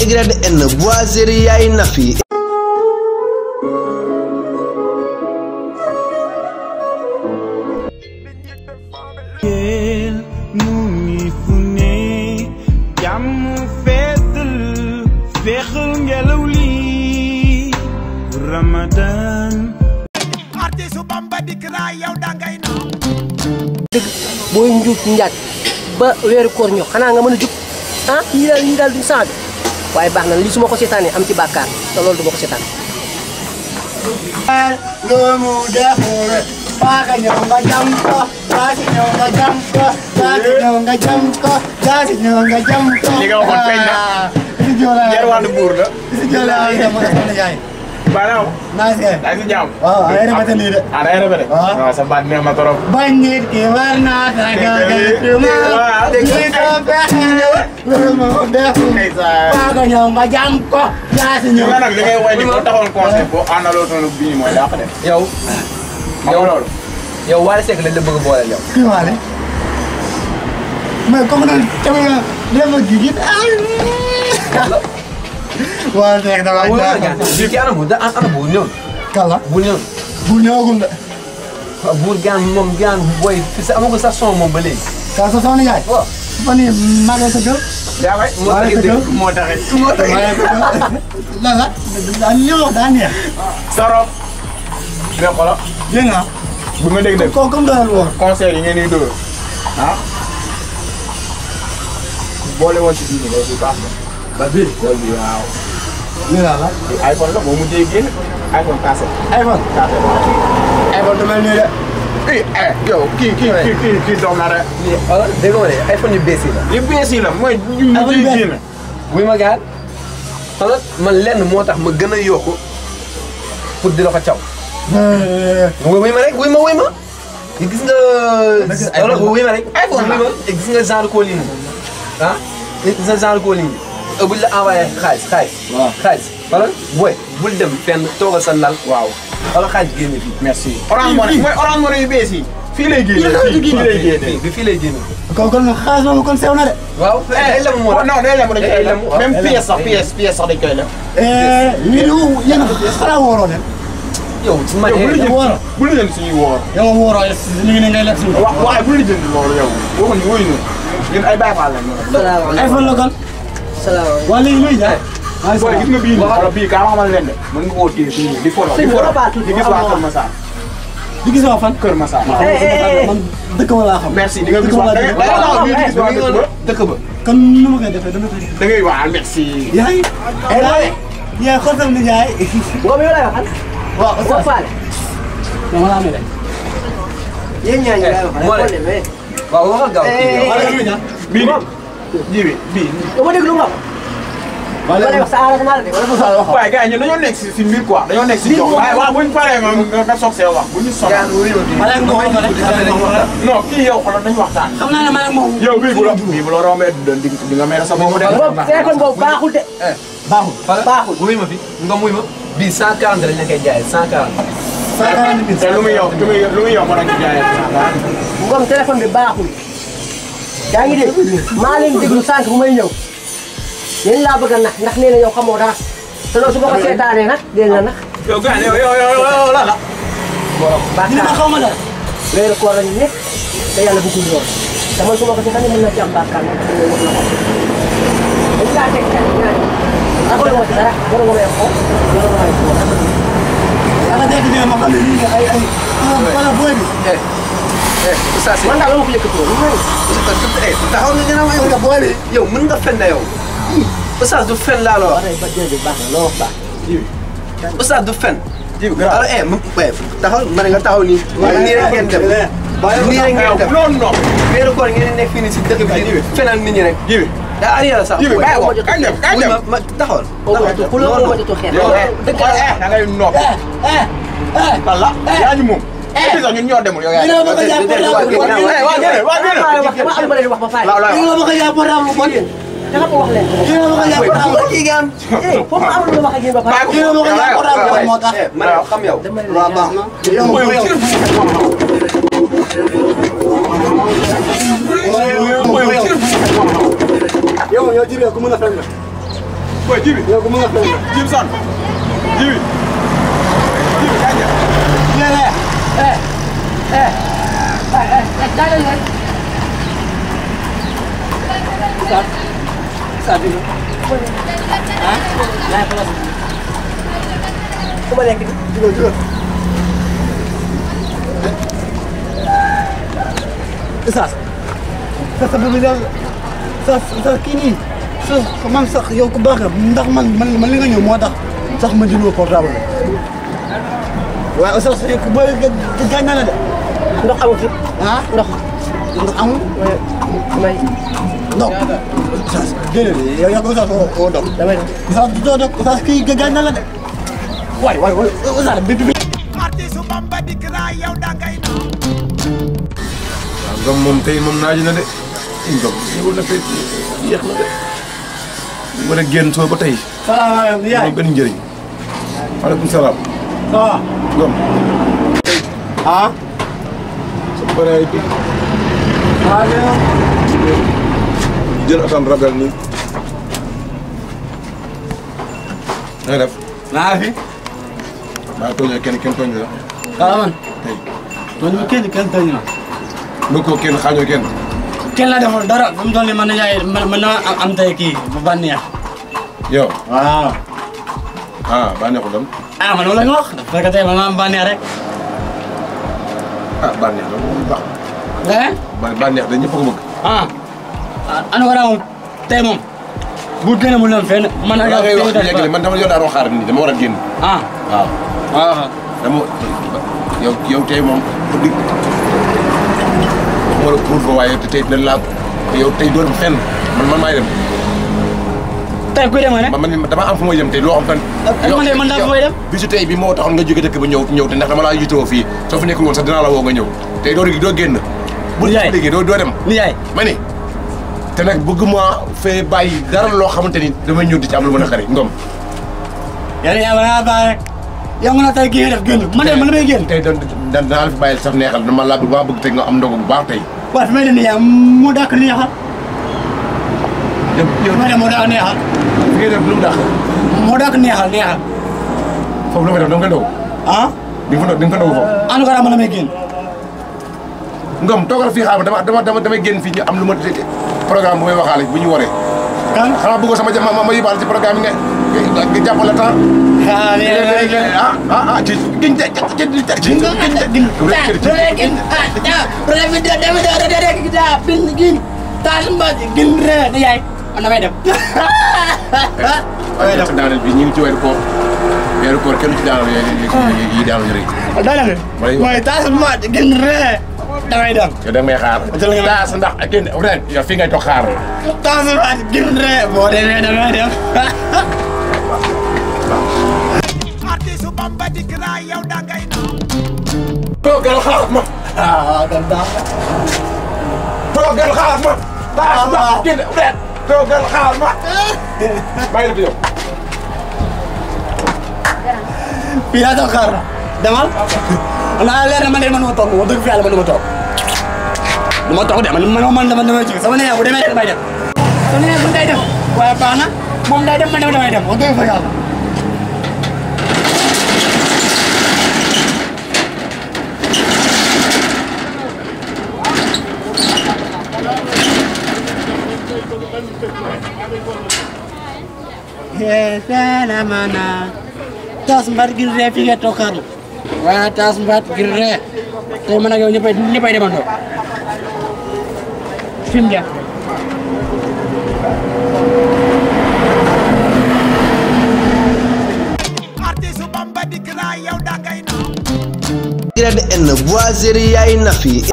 YN Boiserie Yaay Nafi. Ramadan artisu Bamba dikra yow da ngay no boy njuk njat ba wéru koor ñu xana nga mëna juk ah yi dal du saag waye baxna li suma ko sétané am ci bakkar té lolou duma ko sétané lo mu deful ba ka ñoo nga jam ko ba ci ñoo nga jam ko ba ci ñoo nga jam ko ba ci ñoo nga jam ko li nga waxon feñ na yar wal bour la ci jola ay dama sama jaay Banaw. Nice. Lagi jam. Oh, ay rafet ni de. Ada rafet. Oh, sambat ne ma torop. Banjir ki warna taga cuma. Kita behane. Lu def. Paga ñoo nga jam ko. Jaasi ñu. Nak li ngay way ni ko taxon conseil bo andalo ton bi moy da def. Yow. Yow lolu. Yow Wally Seck lañ la bëgg boole yow. Ki Wally. Mais comme na tamana dama gigit. Wally Seck da Wala ki ana mu da ana bu ñëw. Kala. Bu ñëw. Bu ñëwagul de. Bu gaan moom gaan boy fi sa amago sa son moom ba léegi. Ka sa son yaay. Waaw. Fa ni magal sa gër. Ya way mo taxé mo taxé. La la ñoo da neex. Sarop. Ne xolo. Dégg nga. Bu nga dégg dégg. Ko comme doon woor. Conseil yi ngeen di door. Ah. Boole won ci diine lay bu baax. Ba bi ko bi waaw. Ni la la. iPhone la mo mu déggé iPhone cassé. iPhone. Cassé. iPhone dama ni de. Yo, ki dom na rek. Ni ala dégg nga ne iPhone yu bees yi la. Li bees yi la mooy ñu ngi génn. Wuy ma gaan. Xala man lenn moo tax ma gën a yokku pour di la ko caw. wuy ma rek wuy ma. Gis nga. wuy ma rek. iPhone la gis nga genre calling ah gis nga genre calling buñ la envoyé xaalis. waaw xaalis. wala booy bul dem fenn toogal sa lal. waaw wala xaalis génne fii. merci. Orange Money mooy Orange Money yu bees yi. fii lay génne fii lay génne. fii lay génne. kon xaalis moom kon sew na de. waaw day lem moo non day lem dañ koy lem même pièce sax dañ koy lem. lii yéen xanaa wóoroo leen. yow su ma bu ñu jënd suñuy woor. yow wóoroo ñu ngi ne ngay lekk suñu. waaye bu ñu jënd loolu yow waxuñu wóoyu ñun ay Baay Faal lañ. salaamaaleykum iPhone la kon. salaamaaleykum. waa léegi luy jaay. booy gis nga bii nii wala bii kaa ma xamal leen de mën nga koo téye fii nii di photo di gis waa Kër Massar. di gis waa fan. Kër Massar. man dëkk ma laa xam. merci di nga gis waa dëkk ba. kon nu ma koy defee dama koy def. da ngay waa merci. yaay. yaay xool ni jaay. Ngom yow lay waxal. waaw Ngom Faale. dama la amee rek. Yéen ñaa ñu lay waxal. waaw waxal gaaw kii bii nii bii. dama dégg lu nga wax. wala wax sa arrangement la de wala sa wax. waaye gars yi ñun dañoo nekk si mbir quoi dañoo nekk si jox waaye waaw buñ paree nga soog see wax bu ñu sonal. non kii yow xoolal dañu waxtaan. xam naa ne man ak moom. yow bii bu la rombee di nga mere sa bopp de. téléphone boobu baaxul de. baaxul wuy ma fi nga wuy ma bii 140 lañ la koy jaayee 140. 140 000. te lu muy yow mën nañu jaayee 140. Ngom téléphone bi baaxul. yaa ngi dégg maa leen déglu sànq bu may ñëw yéen laa bëgg a nax ndax nee na yow xamoo dara te loolu su ma ko seetaanee nag dégg nga nax. yow gars yow la la. dina ma xaw ma dara. weeru koor lañu nekk te yàlla bëggul lool te man su ma ko seetaanee mën na ci am bàkkaar nag te wax na ko. dañu laa teg kat ñaari amul ma ci dara war nga may xool war nga may xool. dama dégg ne ma xam ne lii ay wala booy bi. Oustaz man daal la ma ko yëkkatoo lu may. taxaw nga gën a may nga boole yow mën nga fen na yow Oustaz du fen laa la wax. ba jërëjëf baax na loo wax baax. Oustaz du fen. alors mu taxaw ma ne nga taxaw nii. nii rek ngeen dem nii rek ngeen dem non non. weeru koor ngeen nekk fii nii si dëkk bi di fenal nit ñi rek. jibi daa arrière sax. jibi bàyyi ko kañ dem kañ dem ma taxawal. ku la ko wajatu xeex. dëgg la da ngay nopp. walla yaa ñu moom. sax ñun ñoo demul yow yaa dina ma ko jàpp wax ba fay. dina ma ko jàpp dama ko wax leen. dina ma ko jàpp kii nga am. foofu am lu wax ak yéen ba pare. dina ma ko jàpp moo tax. man xam yow. waaw baax na. yow jibe ku mën a fen la. boy jibi yow ko mu nga fay jibi son jibi jibi kaja jalan kan sabi mo ha na pala ko balik dulu Sas bilang sa kini man sax yow ko baax ndax man li nga ñëw moo tax sax ma jëloo portable waaye sax ko ba gaañ na la de ndox amu fi ah ndox amul may ndox sas déedéet yow yaa ko sax oo dox damay sax doo dox sax kii gaañ na la de waay sax bi artiste Bamba Dik Ray yow da ngay ngam moom tey moom naaju na de ngam ñëwul na fay yéex na de mu ne génn soo ba tey salaamaaleykum yaay moom benn njëriñ maaleykum salaam ah ngam ah sa baraay bi jël atam ragal ni nga def naa fi maa tooñee kenn tooñ la man tey man kenn tooñ na nu ko kenn xaañoo kenn kenn la defal dara fu mu toll nii man yaay man na am tey kii bu bànneex yow waaw bànneexu dem ah man loolu la ñu wax parce que tey man maa am bànneex rek bànneex la moom baax nga bànneex de ñëpp ko bëgg ana war a moom tey moom bu gën a mu leen fenn man ak ngay wax léegi man dama yow daa doon xaar nii dama war a génn waaw dama yow tey moom moo la pour ba waaye tey dina laa yow tey doo dem fenn man maay dem tey kuy dem nga ne man dama am fu may dem tey loo xam fan man daa fu may dem bisu tey bi moo taxoon nga jóge dëkk ba ñëw te ndax dama laa yitewoo fii soo fi nekkul woon sax dinaa la woo nga ñëw tey doo génn bu liggéey doo dem ni yaay ma ni te nag bëgg ma fee bàyyi dara loo xamante ni damay ñëw di ci am lu ma naqari ngom yaa ma baax rek yow nga na tey kii nga def génn man damay génn tey danaa la fi bàyyi saf neexal dama laa bëgg tey nga am ndogu bu baax tey waaw fi may dem nii yaa moo dàq neexal yow may dem moo dàq neexal fi ngay def lu mu dàq moo dàq neexal foofu la may def dama koy ndogu di nga fa ndogu foofu en tout cas man damay génn ngom toogal fii xaar damay génn fii ñu am lu ma programme bu may waxaale bu ñu waree kan xanaa bëggoo sama ma yóbbaale ci programme yi nga jàppale temps ci giñ daaneel bi ñu ngi ci weeru koor kenn ci daaneel yi daaneel rëy mooy taas ma gën ree damay dem yow da may xaar taas ndax kenn ren yow fii ngay toog xaar taas ma gën ree boo demee damay dem artiste Bamba Dik Ray yow da ngay toogal xaar ma kan baax toogal xaar ma taas ndax kenn ren toogal xaar ma bàyyi la fi yow fii laa toog xaar demal naa leer na man de man ma toog wax dëgg fi yàlla man du ma toog du ma toog de man damay ci sama nee bu demee damay dem sama nee bu day dem waaye baax na moom day dem man damay dem wax dëgg fa yàlla mana tas mbat gir ree fi nga toog xaar waaye tas mbat gir ree tey man ak yow ñëppay demandoo fi mu jeex artiste Bamba Dik Ray yow da ngay Grade N boiserie yaay Nafi